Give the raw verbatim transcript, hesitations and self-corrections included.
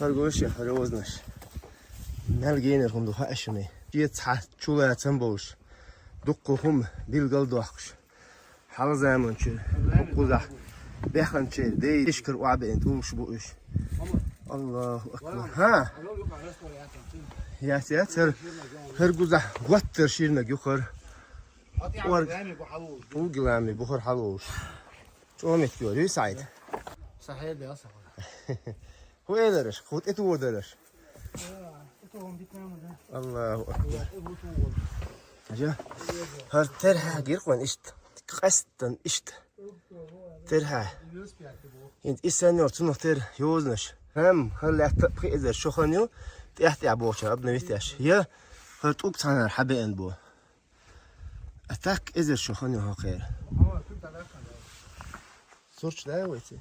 ХӀара гуш я, хӀара озанаш. Мел генар хӀума ду хаьа шуна. Шеца хьа чулацам болуш. Дуккха хӀума билгал дохкуш. Хьалзаманчу, хӀокхузахь, беханчу, дей ишкар охьабеана тӀулгаш бу уьш. Аллаху акбар. ХӀа? Яц, яц, хӀара, хӀара гузахь готтар ширнаг юхар. Ор-, тӀулгилами бухар хьалуш. ЧӀогӀа меттиг йора, юй, Саид? Сан хьер дел сан хуьра. ХӀун элараш, хӀун тӀетоха дараш? Аллаху акбар. Жа. ХӀара терхьа гира вайн иштта. Къаьстина иштта. Терхьа. ХӀинца и санна йора цунах тера йозанаш. ХӀама, хӀара лаьтта пхи эзар шо хан ю, тӀаьхь-тӀаьхьа бохучара обновить еш. Я хӀара тӀулг цхьанара хьабеана бу. А так эзар шо хан ю хӀокхера. Сурч дай вайци?